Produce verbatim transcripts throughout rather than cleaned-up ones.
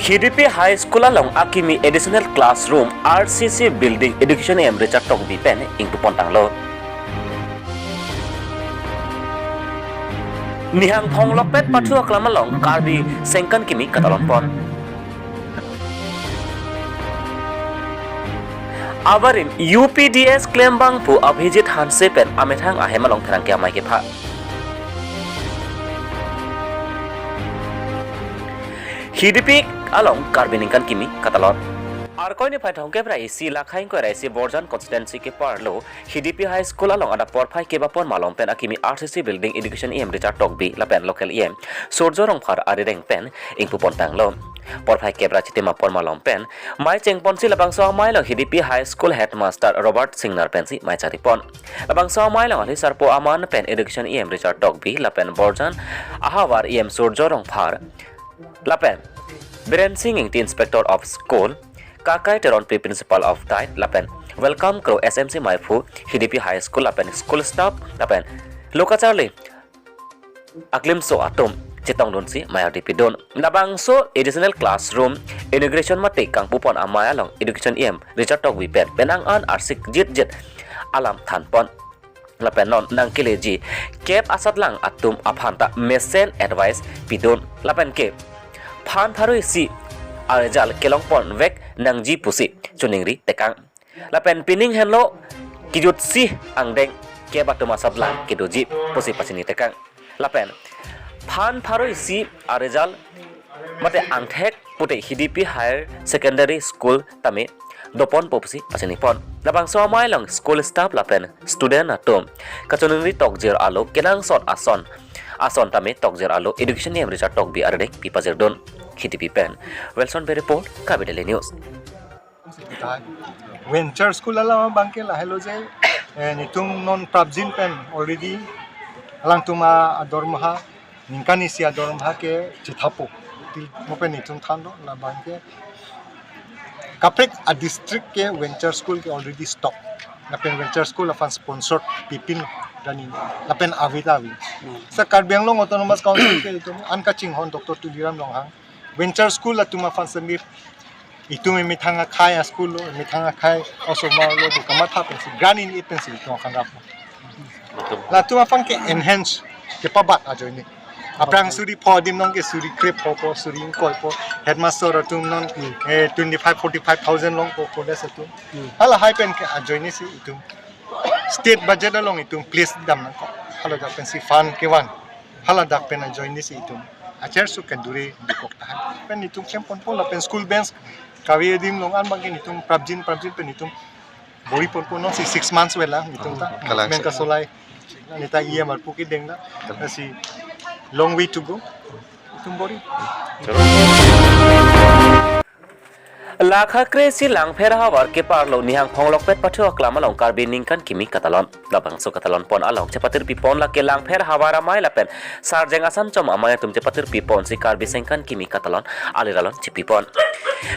Hidipi High School along akimi additional classroom R C C building education E M Richard Tokbi pen ingpupon tanglo. Nihang phonglokpet pathu aklam along Karbi sengkan kimi katalon pon. Abarim U P D S klembangphu Abhijit Hanse pen amethang ahem along pherangke amei kepha. Hidipi along Karbi ningkan kimi katalon. Arkoi niphai thomkep ra isi, lakha ingkoi ra isi Borjan constituency keparlo Hidipi High School along adap porphai kebapon malom pen akimi R C C building education E M Richard Tokbi lapen local E M Surjo Rongphar arideng pen ingpupon tanglo. Porphai kep ra chitim apor malom pen mei chengponsi labangso amei along Hidipi High School headmaster Robert Singnar pensi mei charipon. Labangso amei along alhi sarpo aman pen education E M Richard Tokbi lapen Borjan ahavar E M Surjo Rongphar lapen Biren Singh Ingti, Inspector of School, Kakai Teronpi, Principal of Diet, lapen Welcome Kro S M C meiphu, Hidipi High School lapen school staff lapen lo kacharli aklimso atum chetongdunsi mei ardi pidun. Labangso additional classroom inauguration mate kangpupon amei along education E M Richard Tokbi pen penang an arsik jitjit alam thanpon. Lapen non nangkeleji kep asatlang atum aphanta mesen advice pidun. Lapen ke phan pharo isi a-result kelongponvek nangji pusi choningri tekang. Lapen pining henlo kejutsi angdeng kep atum asatlang kedoji pusi pachini tekang. Lapen phan pharo isi a-result mate angthek pute Hidipi Higher Secondary School tame doponpo pusi pachinipon. Labangso amei along school staff lapen student atum kachoningri tokjir alo kenangsot ason ason tame tokjir alo education E M Richard Tokbi arideng pipajirdun. Hidipi pen Wilson Bey report, Karbi Daily News. Venture School alam abangke lahelo je, eh, netum non prapjin pen already alangtum adormaha, ningkan isi adormaha ke chithapo. Til mo pen netum thanlo, labangke kaprek a-district ke Venture School ke already stop. Lapen Venture School aphan sponsor pipin dani. Lapen avi ta avi. Sa Karbi Anglong Autonomous Council ke itum an kachinghon Doctor Tuliram Ronghang Venture School atum aphan semi itum emethang akhei a-school lo, emethang akhei osomar lo, do kamatha pensi, grant in-aid pensi itum aphan rap. Latum aphan ke enhance, kepabat ajoine. Aphrang suri pho adim along ke suri krepho po, suri ingkoi po, headmaster atum along, eh, twenty-five, forty-five thousand longpo, college atum. Hala hai pen ke ajoine si itum state budget along itum place dam nangkok. Hala dak pensi fund kevan. Hala dak pen ajoine si itum acher su kenduri dukok tahan. Pen itum klemponpo lapen school bench kave adim along an abangke itum prapjin prapjin pen itum bori ponpo, non si six months wela itum ta. Kalang. Men kasolai. Neta E M arpu kedeng la. Kalang. Lasi long way to go. Itum bori. Lakha kre-isi Langpher havar keparlo nihang phonglokpet pathu aklam along Karbi ningkan kimi katalon. Labangso katalon pon along chepatir pipon lake Langpher havar amei lapen Sarjeng Asanchom amei atum chepatir piponsi Karbi sengkan kimi katalon aliralon chepipon.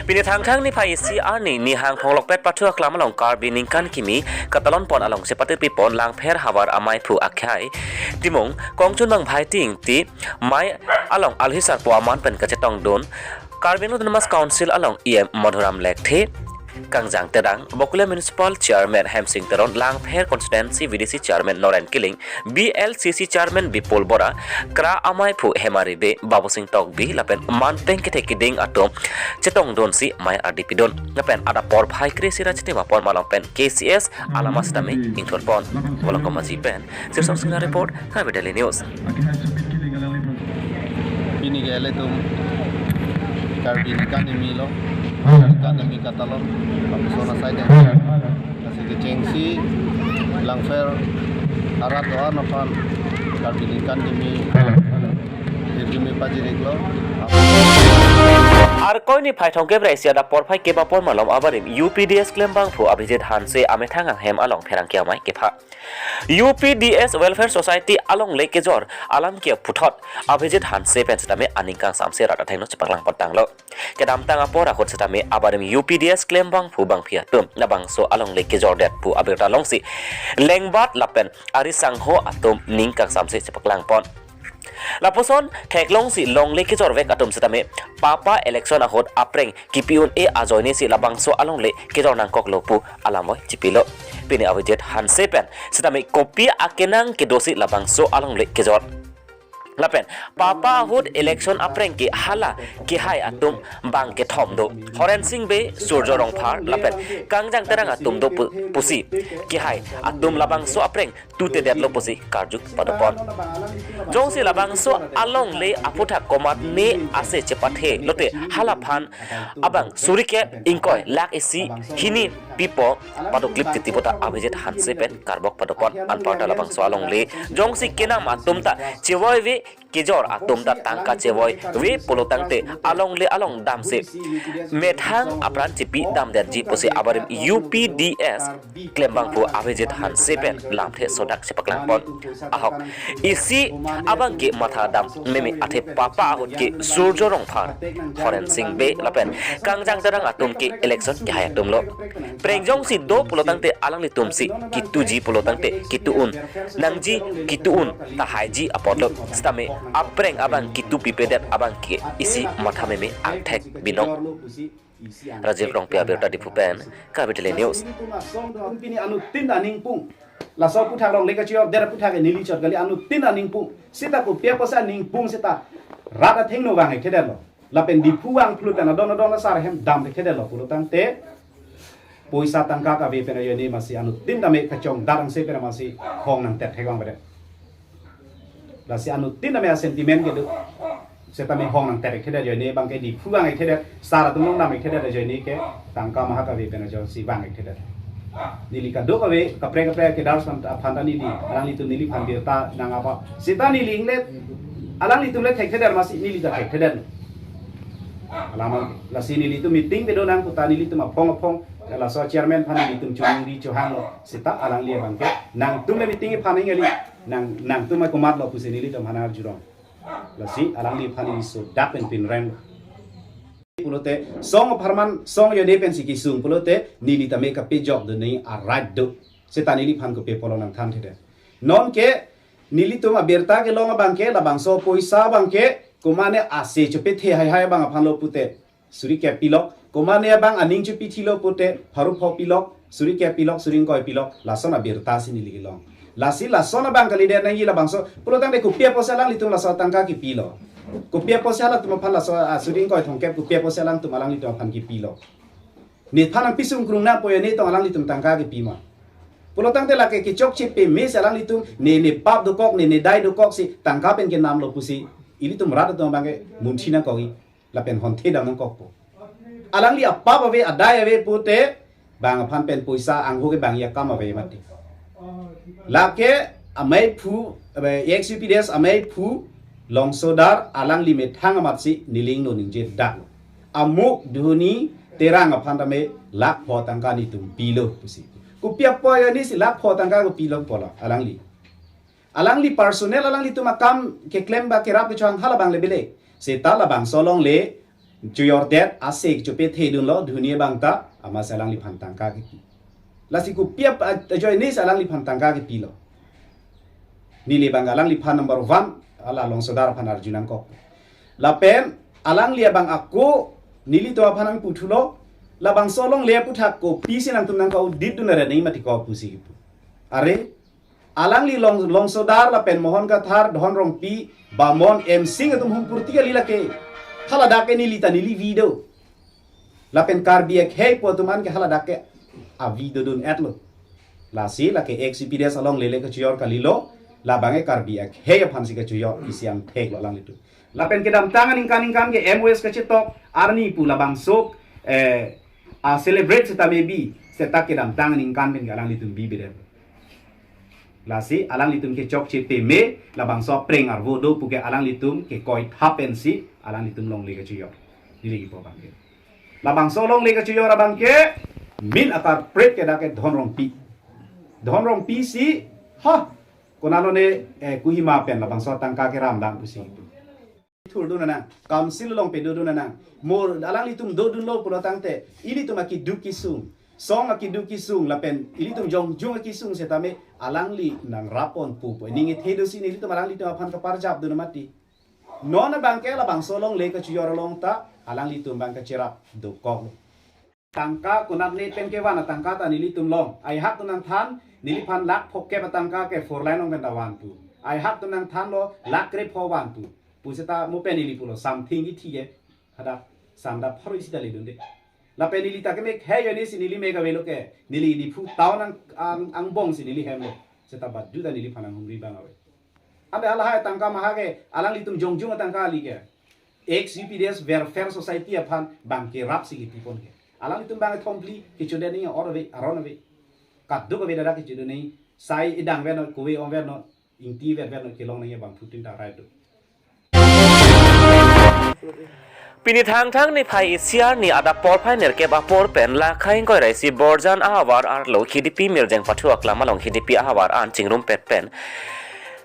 Pini Thangthang niphai isi arni nihang phonglokpet pathu aklam along Karbi ningkan kimi katalon pon along chepatir pipon Langpher havar ameiphu akhei Timung Kongchunbang Bhaiti Ingti mei along alhi sarpo aman pen kachetongdun Karbi Anglong Autonomous Council along E M Madhuram Lekthe, Kangjang Terang, Bokulia Municipal Chairman Hemsing Teron, Langpher Constituency V D C Chairman Noren Killing, B L C C Chairman Bipul Bora, Kra ameiphu Hemari Bey, Babusing Tokbi, lapen manpeng kethe kiding atum chetongdunsi mei ardi pidun. Lapen adap porphai kre-isi ra chitim apor malom pen K C S alama sitame ingthurpon. Volongkom Aji pen Sirsong Singnar report, Karbi Daily News. Pini ke ilitum Karbi ningkan kimi lo, ningkan kimi katalon, lapuson asai dei. Lasi kechengsi Langpher arat do-an aphan Karbi ningkan kimi hirjume pajir-iklo. Arkoi niphai thomkep ra isi adap porphai kebapon malom abarim U P D S klembangphu Abhijit Hanse amethang ahem along pherangke amei kepha. U P D S Welfare Society alongle kejor alam ke puthot Abhijit Hanse pen sitame aning kangsamse rat athengno chepaklangpon tanglo. Kedamtang apor ahut sitame abarim U P D S klembangphu bangphi atum labangso alongle kejordetphu abirta longsi lengbat lapen ari sangho atum ning kangsamse chepaklangpon. Lapuson theklongsi longle kejorvek atum sitame papa election ahut apreng kipi un-e ajoinesi labangso alongle kejor nangkoklo pu alam voi chipilo. Pini Abhijit Hanse pen sitame kopi akenang kedosi labangso alongle kejor. Lapen papa ahut election apreng ke hala kehai atum bang kethom do. Horen Sing Bey, Surjo Rongphar lapen Kangjang Terang atum do pu-, pusi kehai atum labangso apreng tutedetlo pusi karju padopon. Jongsi labangso alongle aphuthak komatne ase chepathe lote halaphan abang suri kep ingkoi lakh isi hini pipo padoklip titi puta Abhijit Hanse pen karbok padopon. Anparta labangso alongle jongsi kenam atum ta chevoive, kejor atum ta tangka chevoive pulo tangte alongle along damsi methang apran chipi damdetji pusi abarim U P D S klembangpo Abhijit Hanse pen lamthe sodak chepaklangpon. Ahok isi abang ke matha dam meme athe papa ahut ke Surjo Rongphar, Horen Sing Bey lapen Kangjang Terang atum ke election kehai atumlo. Preng jongsi do pulo tangte alanglitumsi kituji pulo tangte kitu un nangji, kitu un tahaiji apotlo. Sitame apreng abang kitu pipedet abang ke isi matha meme angthek binong. Rajiv Rongpi abirta Diphu pen, Karbi Daily News. Pini anuttin aningpung. Laso aphuthak longle kachojor, der aphuthak neli chot kali, anuttin aningpung. Seta kopi apotsi aningpung seta rat athengno vang-ik thedetlo. Lapen Diphu vang phlut pen adon adon asar ahem damthek thedetlo pulo tangte poisa tangka kave pen ajoine masi anuttin tame kachongdat angse pen masi hong nangtet thek vang bedet. Lasi anuttin tame a-sentiment kedo. Setame hong nangtet-ik thedet ajoine abang ke Diphu vang-ik thedet, sar atum long dam-ik thedet ajoine ke tangka maha kave pen ajoinesi vang-ik thedet. Neli kadokave kaprek kaprek kedar sam aphan ta neli, alanglitum neliphan birta nang apa. Seta neli ingle, alanglitum le thek thedet masi neli ta thek thedet. Alam lasi nelitum meeting kedo nang puta nelitum aphong aphong, laso chairman aphan nelitum chungri chohanglo. Seta alangli abang ke nangtum le meeting iphan ingali, nang, nangtum mai komatlo pusi nelitum hanar jurong. Lasi alangliphan neli sodak pen pinreng. Pulote song apharman song ajoine pensi kesung pulote neli tame kapejokdun nangji a-right do. Seta neliphan kopi apotlo nangthan thedet. Nonke nelitum abirta kelong abang ke labangso poisa abang ke komane ase chopethe haihai abang aphanlo pute suri kep pilok, komane abang aning chopithilo pute pharo pho pilok, suri kep pilok, suri ingkoi pilok, lason abirta si neli kelong. Lasi lason abang kalidet nangji labangso, pulo tangte kopi apotsi alanglitum laso tangka kepilo. Kopi apotsi halatum aphan laso, ah, suri ingkoi thomkep, kopi apotsi alangtum alanglitum aphan kepilo. Nephan nangpisung krung nangpo ajoine tong alanglitum tangka kepi ma. Pulo tangte lake kechokche pemesi alanglitum, ne, ne pap dokok, ne, ne dai dokoksi tangka pen kenamlo pusi ilitum rat atum abang ke munthi nangkokji. Lapen honthe dam nangkokpo. Alangli apap ave, adai ave pute, bang aphan pen poisa angho ke bang akam ave mati. Lake amei phu, eh, ex U P D S amei phu, Longsodar, alangli methang amatsi neli ingno ningje dak. Amuk Duhuni Terang aphan tame lakh pho tangka netum pilo pusi. Kopi apot ajoinesi lakh pho tangka kopilo pulo alangli. Alangli personal alanglitum akam keklem ba kerap kechohang halabang le bile. Seta labangso alongle chojordet ase chopethedunlo Duhuni abang ta amatsi alangliphan tangka kepi. Lasi kopi ap-, a-, ajoinesi alangliphan tangka kepilo. Neli abang alangliphan number one, hala Longsodar aphan arju nangkok. Lapen alangli abang ako nelitum aphan nangputhulo, labangso alongle aphuthak kopisi nangtum nangka-audit dun are nangji mati ko pusi kipu. Are, alangli Long, Longsodar lapen Mohon Kathar, Dhon Rongpi, Bamon, M Sing atum humpurti kali lake. Haladak ke neli ta neli avi do. Lapen Karbi akhei pu atum an ke haladak ke avi dodun-etlo. Lasi lake ex U P D S alongle le kachojor kalilo, labang ke Karbi akhei aphansi kachojor isi angtheklo alanglitum. Lapen kedamtang aningkan ningkan ke M O S kachetok arni pu labangso, eh, a-celebrate seta maybe, seta kedamtang aningkan pen ke alanglitum bibedet. Lasi alanglitum kechokche peme, labangso apreng arvo do puke alanglitum kekoi thap pensi alanglitum longle kachojor. Neli kipu abang ke. Labangso alongle kachojor abang ke, main a-culprit ke dak ke Dhon Rongpi. Dhon Rongpi si, ha, konatlo ne, eh, Kohima pen labangso tangka keram dam pusi. Thurdun nang, council along pedodun nang. Mo alanglitum dodunlo pulo tangte, ilitum akiduk kisung. Song akeduk kesung lapen ilitum jongjung akesung setame alangli nangrap ponpo pu ning ethe dosi nelitum alanglitum aphan kaparjap dun mati. Non abangke labangso alongle kachojor along ta alanglitum abang kacherap dokok. Tangka konatne pen kevan atangka ta nelitum long. Ahak atum nangthan, neliphan lakh phokep atangka ke four lane along pen ta vanpo. Ahak atum nangthanlo lakh krepho vanpo. Pu seta mo pen neli pulo something ithi ke. Hadak sanda pharo isi ta ledunde. Lapen neli ta kemek he yoni si neli mek avelo ke. Neli Diphu town ang, ang, angbong si neli hemlo. Seta badu ta neliphan nanghumri abang ave. Ante halahai tangka maha ke alanglitum jongjung atangka kali ke. Ex U P D S Welfare Society aphan abang kerap si kipipon ke. Alanglitum abang thomphli kechodet nangji or ave, aron ave. Kaduk ave dada kechodet nangji, sai edang vet non, kove om vet non, ingti vet vet non kelong nangji abangphutin ta rai do. Pini Thangthang niphai isi arni adap porphai nerkep apor pen Lakha ingkoi ra isi Borjan ahavar arlo Hidipi Mirjeng pathu aklam along Hidipi ahavar an chingrumpet pen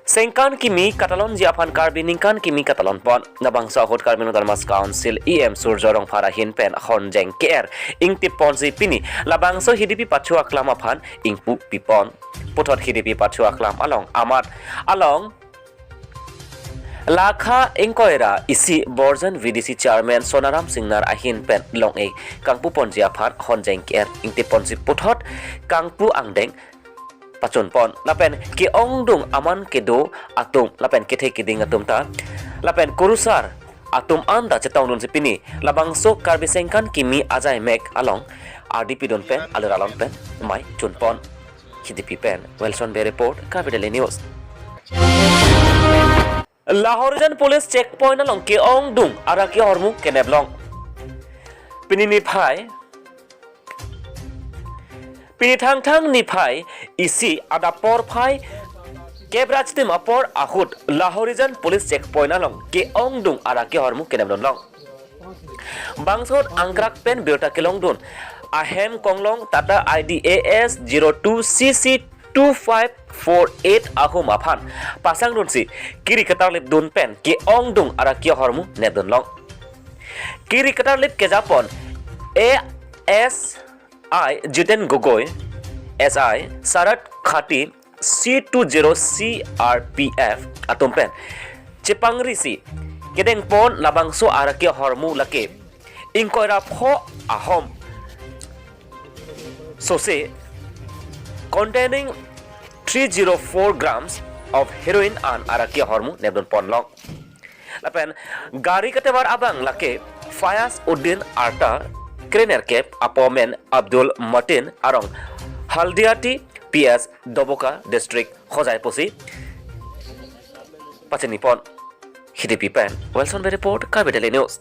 sengkan kimi katalonji aphan Karbi ningkan kimi katalon pon. Labangso ahut Karbi Anglong Autonomous Council E M Surjya Rongphar ahin pen honjeng ke-er ingtip ponsi pini labangso Hidipi pathu aklam aphan ingpu pipon. Puthot Hidipi pathu aklam along amat along Lakha ingkoi ra isi Borjan V D C Chairman Sonaram Singnar ahin pen long-e kangpu ponji aphan honjeng ke-er ingtip ponsi puthot kangpu angdeng pachun pon. Lapen ke-ongdung aman kedo atum lapen kethe keding atum ta lapen kurusar atum anta chetongdunsi pini labangso Karbi sengkan kimi ajai mek along ardi pidun pen alir alon pen mai chun pon. Hidipi pen Wilson Bey report, Karbi Daily News. Lahorijan Police Checkpoint along ke-ongdung ara ke-ahormu kenep long. Pini niphai, pini Thangthang niphai isi adap porphai kep ra chitim apor ahut Lahorijan Police Checkpoint along ke-ongdung ara ke-ahormu kenep dun long. Bangso ahut angkrak pen birta kelongdun ahem konglong Tata I D A S zero two C C two five four eight ahum aphan pasangdunsi kiri ketarlip dun pen ke-ongdung ara ke-ahormu nepdun long. Kiri ketarlip kejapon A S I Jiten Gogoi, S I Sarat Khati, C two zero C R P F atum pen chepangrisi kedeng pon labangso ara ke-ahormu lake ingkoi ra pho ahom sose containing three zero four grams of heroin an ara ke-ahormu nepdun pon long. Lapen gari ketevar abang lake Fayaz Uddin arta krenerkep, apo men Abdul Matin, arong Haldiati, P S Doboka District Hojai pusi pachini pon. Hidipi pen Wilson Bey report, Karbi Daily News.